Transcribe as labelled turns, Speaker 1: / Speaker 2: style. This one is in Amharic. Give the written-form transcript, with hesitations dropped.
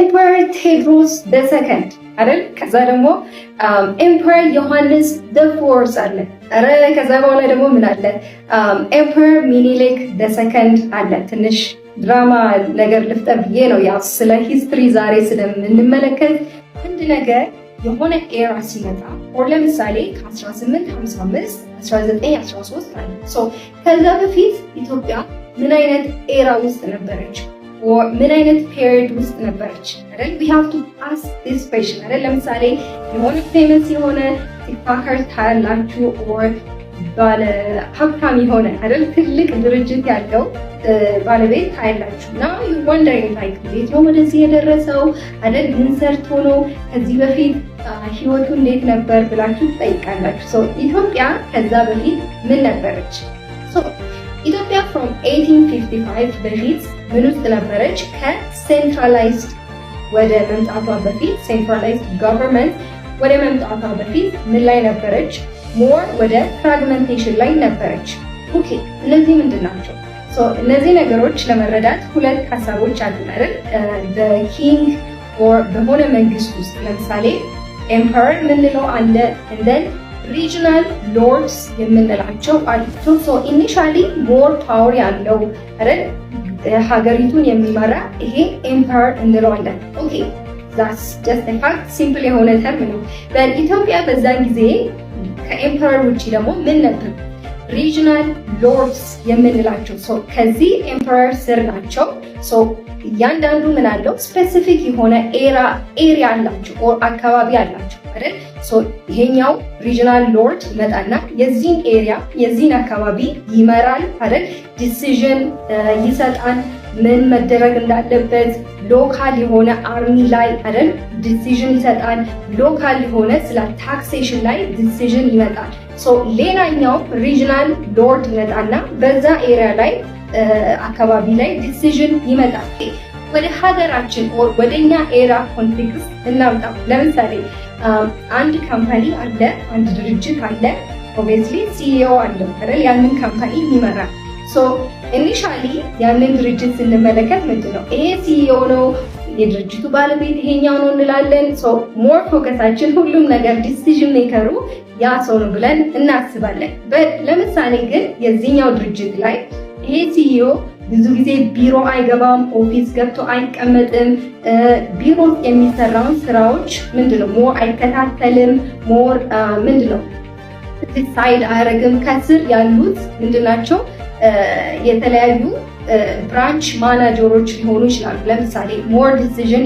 Speaker 1: Emperor ቴዎድሮስ the Second አይደል? ከዛ ደግሞ Emperor ዮሐንስ the Fourth አለ። ኧረ ከዛ በኋላ ደግሞ ምን አለ? Emperor ሚኒሊክ the Second አለ። ትንሽ ድራማ ነገር ልፍጠር ብዬ ነው። ያው ስለ history ዛሬ ስለምንመለከት አንድ ነገር የሆነ era ሲመጣ or ለምሳሌ ከ1855 1913 አለ። ከዛ በፊት ኢትዮጵያ ምን አይነት era ውስጥ ነበረች? ምን አይነት period ውስጥ ነበረች አይደል? We have to ask this question አይደል? ለምሳሌ የሆነ famous የሆነ TikToker ታያላችሁ or ባለ ሀብታም የሆነ አይደል ትልቅ ድርጅት ያለው ባለቤት ታያላችሁ እና you wondering like እንዴት ነው ወደዚህ የደረሰው አይደል? ምን ሰርቶ ነው? ከዚህ በፊት ህይወቱ እንዴት ነበር ብላችሁ ትጠይቃላችሁ። So ኢትዮጵያ ከዛ በፊት ምን ነበረች? ኢትዮጵያ from 1855 በፊት ምን ውስጥ ነበረች? ከ centralized ወደ መምጣቷ በፊት፣ centralized government ወደ መምጣቷ በፊት ምን ላይ ነበረች? More ወደ fragmentation ላይ ነበረች። Okay፣ እነዚህ ምንድን ናቸው? እነዚህ ነገሮች ለመረዳት ሁለት ሀሳቦች አሉ አይደል? በ king or በሆነ መንግስት ውስጥ ለምሳሌ emperor የምንለው አለ፣ and then regional lords የምንላቸው አሉ። So initially more power ያለው አይደል ሀገሪቱን የሚመራ ይሄ emperor እንለዋለን። Okay, that's just fact፣ simple የሆነ term ነው። በኢትዮጵያ በዛን ጊዜ ከ emperor ውጭ ደግሞ ምን ነበር? Regional lords የምንላቸው ከዚህ emperor ስር ናቸው። እያንዳንዱ ምን አለው? Specific የሆነ area አላቸው or አካባቢ አላቸው አይደል? ይሄኛው regional lord ይመጣና የዚህን area የዚህን አካባቢ ይመራል አይደል? Decision ይሰጣል፣ ምን መደረግ እንዳለበት local የሆነ army ላይ አይደል decision ይሰጣል። Local የሆነ ስለ taxation ላይ decision ይመጣል። ሌላኛው regional lord ይመጣና በዛ area ላይ አካባቢ ላይ decision ይመጣል። ወደ ሀገራችን ወደኛ era context እናምጣው። ለምሳሌ አንድ company አለ፣ አንድ ድርጅት አለ። Obviously CEO አለው አይደል? ያንን company ይመራል። So initially ያንን ድርጅት ስንመለከት ምንድን ነው፣ ይሄ CEO ነው፣ የድርጅቱ ባለቤት ይሄኛው ነው እንላለን። So more focus ኣችን ሁሉም ነገር decision maker ኡ ያ ሰው ነው ብለን እናስባለን። ለምሳሌ ግን የዚህኛው ድርጅት ላይ ይሄ CEO ብዙ ጊዜ ቢሮ አይገባም፣ office ገብቶ አይቀመጥም። ቢሮ ውስጥ የሚሰራውን ስራዎች ምንድነው more አይከታተልም፣ more ምንድነው decide አያደርግም። ከስር ያሉት ምንድናቸው የተለያዩ branch manager ኦች ሊሆኑ ይችላሉ። ለምሳሌ more decision